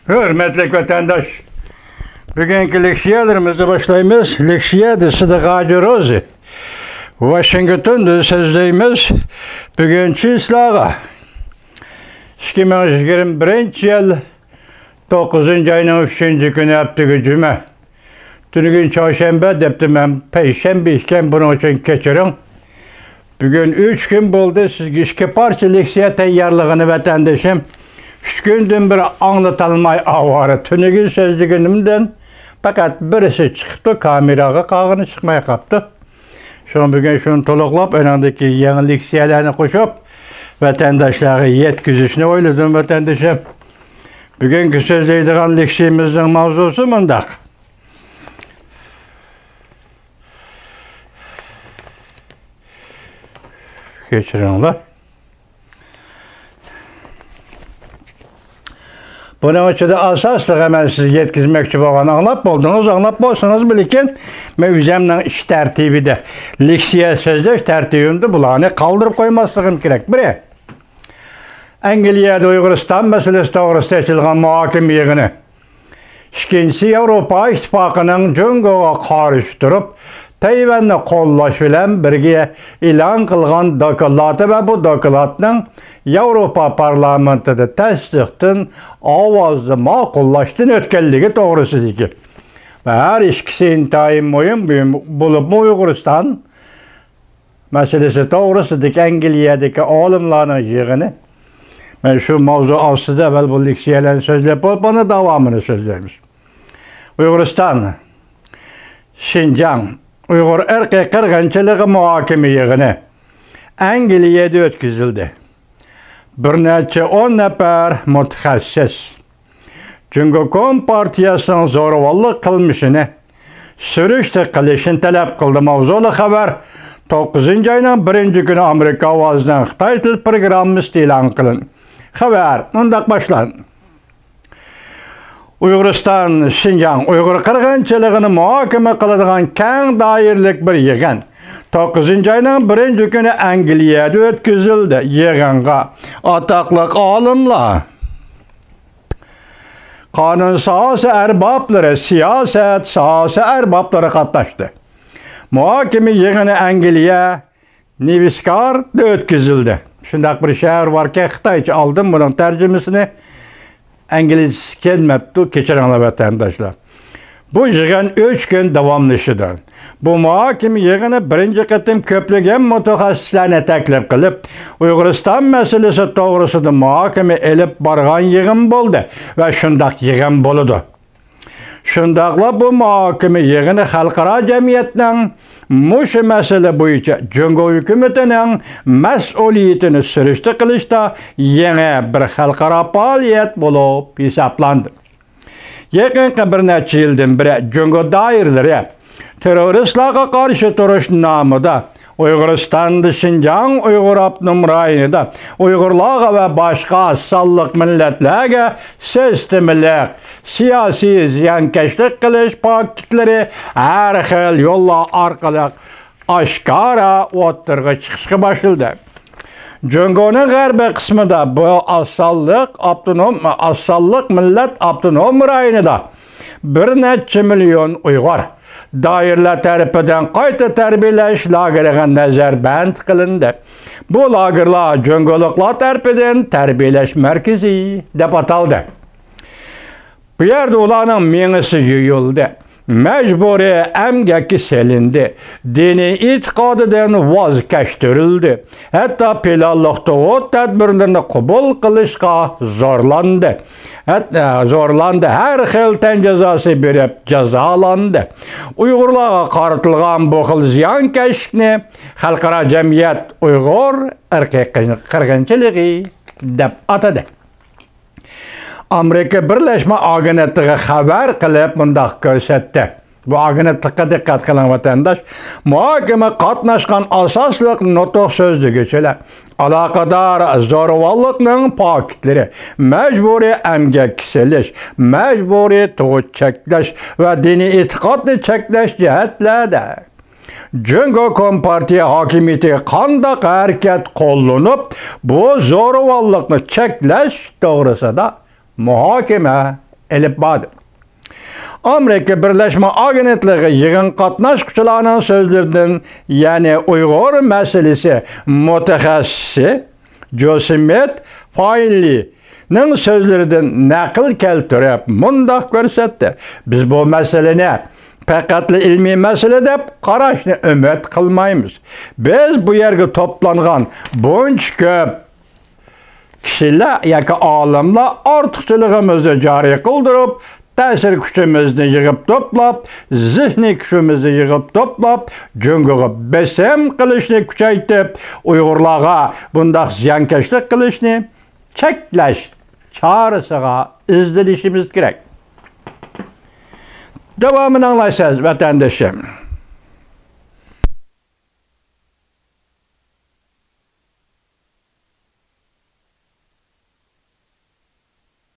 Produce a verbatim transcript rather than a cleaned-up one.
ھۆرمەتلىك ۋەتەنداش، بۈگۈنكى لېكسىيەلىرىمىزنى باشلايمىز. لېكسىيە دېسىدىغاجى روزى. ۋاشىنگتوندىن سۆزلەيمىز. بۈگۈن چىسلاغا، ئىككى مىڭ يىگىرمە بىرىنچى يىل توققۇزىنچى ئاينىڭ ئۈچىنچى كۈنى، ھەپتىگە جۈمە. تۈنۈگۈن چارشەنبە دەپتىمەن، پەيشەنبە ئىكەن، بۇنىڭ ئۈچۈن كەچۈرۈڭ. بۈگۈن ئۈچ كۈن بولدى سىزگە ئىككى پارچە لېكسىيە تەييارلىغىنى، ۋەتەندىشىم. ئۈچ كۈندىن بېرى ئاڭلىتالماي ئاۋارە. تۈنۈگۈن سۆزلىگىنىمدىن پەقەت بىرسى چىقىپتۇ، كامېراغا، قالغىنى چىقماي قاپتۇ. شۇڭا بۈگۈن شۇنى تولۇقلاپ، ئۇنىڭدىن كېيىن يېڭى لېكسىيەلەرنى قوشۇپ، ۋەتەنداشلارغا يەتكۈزۈشنى ئويلىدىم، ۋەتەندىشىم. بۈگۈنكى سۆزلەيدىغان لېكسىيىمىزنىڭ ماۋزۇسى مۇنداق. كەچۈرۈڭلار. بۇنىڭ ئىچىدە ئاساسلىقى مەن سىزگە يەتكۈزمەكچى بولغان، ئاڭلاپ بولدىڭىز، ئاڭلاپ بولسىڭىزمۇ، لېكىن مەن ئۆزۈمنىڭ ئىش تەرتىپىدە، لېكسىيە سۆزلەش تەرتىپىمدە بۇلارنى قالدۇرۇپ قويماسلىقىم كېرەك. بىرى، ئەنگلىيەدە ئۇيغۇرىستان مەسىلىسى توغرىسىدا ئېچىلغان مۇھاكىمە يىغىنى. ئىككىنچىسى، ياۋروپا ئىتتىپاقىنىڭ جۇڭگوغا قارشى تۇرۇپ، تەيۋەننى قوللاش بىلەن بىرگە ئېلان قىلغان دوكلاتى ۋە بۇ دوكلاتنىڭ ياۋروپا پارلامېنتىدا تەستىقتىن ئاۋازدا ماقۇللاشتىن ئۆتكەنلىكى توغرىسىدىكى ۋە ھەر ئىككىسى ئىنتايىن مۇھىم، مۇھىم بولۇپمۇ ئۇيغۇرىستان مەسىلىسى توغرىسىدىكى ئەنگلىيەدىكى ئالىملارنىڭ يىغىنى. مەن شۇ ماۋزۇ ئاستىدا ئەۋۋەل بۇ لېكسىيەلەرنى سۆزلەپ بولۇپ، ئاندىن داۋامىنى سۆزلەيمىز. ئۇيغۇرىستان، شىنجاڭ، ئۇيغۇر ئىرقىي قىرغىنچىلىقى مۇھاكىمە يىغىنى ئەنگلىيەدە ئۆتكۈزۈلدى. بىر نەچچە ئون نەپەر مۇتەخەسسىس، جۇڭگو كومپارتىيەسىنىڭ زورىۋاللىق قىلمىشىنى سۈرۈشتە قىلىشنى تەلەپ قىلدى. ماۋزۇلۇق خەۋەر. توققۇزىنچى ئاينىڭ بىرىنچى كۈنى ئامېرىكا ئاۋازىنىڭ خىتاي تىل پروگراممىسىدا ئېلان قىلىندى. خەۋەر مۇنداق باشلاندى. ئۇيغۇرىستان، شىنجاڭ، ئۇيغۇر قىرغىنچىلىقىنى مۇھاكىمە قىلىدىغان كەڭ دائىرىلىك بىر يىغىن توققۇزىنچى ئاينىڭ بىرىنچى كۈنى ئەنگلىيەدە ئۆتكۈزۈلدى. يىغىنغا ئاتاقلىق ئالىملار، قانۇن ساھەسى ئەربابلىرى، سىياسەت ساھەسى ئەربابلىرى قاتناشتى. مۇھاكىمە يىغىنى ئەنگلىيە نىۋىسكاردا ئۆتكۈزۈلدى. شۇنداق بىر شەھەر باركەن، خىتايچە ئالدىم بۇنىڭ تەرجىمىسىنى، ئىنگلىزچە كەلمەپتۇ، كەچۈرۈڭلار ۋەتەنداشلار. بۇ يىغىن ئۈچ كۈن داۋاملىشىدۇ. بۇ مۇھاكىمە يىغىنى بىرىنچى قېتىم كۆپلىگەن مۇتەخەسسىسلەرنى تەكلىپ قىلىپ، ئۇيغۇرىستان مەسىلىسى توغرىسىدا مۇھاكىمە ئېلىپ بارغان يىغىن بولدى ۋە شۇنداق يىغىن بولىدۇ. شۇنداقلا بۇ مۇھاكىمە يىغىنى خەلقئارا جەمئىيەتنىڭ مۇشۇ مەسىلە بويىچە جۇڭگو ھۆكۈمىتىنىڭ مەسئۇلىيىتىنى سۈرۈشتە قىلىشتا يېڭى بىر خەلقئارا پائالىيەت بولۇپ ھېسابلاندى. يېقىنقى بىر نەچچە يىلدىن بېرى جۇڭگو دائىرىلىرى تېررورىستلارغا قارشى تۇرۇش نامىدا ئۇيغۇرىستاندا، شىنجاڭ ئۇيغۇر ئاپتونوم رايونىدا ئۇيغۇرلارغا ۋە باشقا ئاز سانلىق مىللەتلەرگە سىستېمىلىق سىياسىي زىيانكەشلىك قىلىش پاكىتلىرى ھەر خىل يوللار ئارقىلىق ئاشكارا ئوتتۇرىغا چىقىشقا باشلىدى. جۇڭگونىڭ غەربىي قىسمىدا بۇ ئاز سانلىق ئاپتونوم، ئاز سانلىق مىللەت ئاپتونوم رايونىدا بىر نەچچە مىليون ئۇيغۇر دائىرىلەر تەرىپىدىن قايتا تەربىيەلەش لاگېرىغا نەزەربەند قىلىندى. بۇ لاگېرلار جۇڭگولۇقلار تەرىپىدىن تەربىيەلەش مەركىزى دەپ ئاتالدى. بۇ يەردە ئۇلارنىڭ مېڭىسى يۇيۇلدى، مەجبۇرىي ئەمگەككە سېلىندى، دىنىي ئېتىقادىدىن ۋاز كەچتۈرۈلدى، ھەتتا پىلانلىق تۇغۇت تەدبىرلىرىنى قوبۇل قىلىشقا زورلاندى. ھەت-، زورلاندى، ھەر خىل تەن جازاسى بېرىپ جازالاندى. ئۇيغۇرلارغا قارىتىلغان بۇ خىل زىيانكەشلىكنى خەلقئارا جەمئىيەت ئۇيغۇر ئىرقىي قىرغىنچىلىقى دەپ ئاتىدى. ئامېرىكا بىرلەشمە ئاگېنتلىقى خەۋەر قىلىپ مۇنداق كۆرسەتتى. بۇ ئاگېنتلىققا دىققەت قىلىڭ، ۋەتەنداش. مۇھاكىمە قاتناشقان ئاساسلىق نۇتۇق سۆزلىگۈچىلەر، ئالاقىدار زورىۋاللىقنىڭ پاكىتلىرى، مەجبۇرىي ئەمگەككە سېلىش، مەجبۇرىي تۇغۇت چەكلەش ۋە دىنىي ئېتىقادنى چەكلەش جەھەتلەردە جۇڭگو كومپارتىيە ھاكىمىيىتىگە قانداق ھەرىكەت قوللىنىپ، بۇ زورىۋاللىقنى چەكلەش توغرىسىدا مۇھاكىمە ئېلىپ باردى. ئامېرىكا بىرلەشمە ئاگېنتلىقى يىغىن قاتناشقۇچىلارنىڭ سۆزلىرىدىن، يەنى ئۇيغۇر مەسىلىسى مۇتەخەسسىسى جوسېمىت فاينلىنىڭ سۆزلىرىدىن نەقىل كەلتۈرۈپ مۇنداق كۆرسەتتى: بىز بۇ مەسىلىنى پەقەتلا ئىلمىي مەسىلە دەپ قاراشنى ئۈمىد قىلمايمىز. بىز بۇ يەرگە توپلانغان بۇنچە كۆپ كىشىلەر ياكى ئالىملار ئارتۇقچىلىقىمىزنى جارى قىلدۇرۇپ، تەسىر كۈچىمىزنى يىغىپ توپلاپ، زېھنىي كۈچىمىزنى يىغىپ توپلاپ، جۇڭگوغا بېسىم قىلىشنى كۈچەيتىپ، ئۇيغۇرلارغا بۇنداق زىيانكەشلىك قىلىشنى چەكلەش چارىسىغا ئىزدىنىشىمىز كېرەك. داۋامىنى ئاڭلايسىز، ۋەتەندىشىم.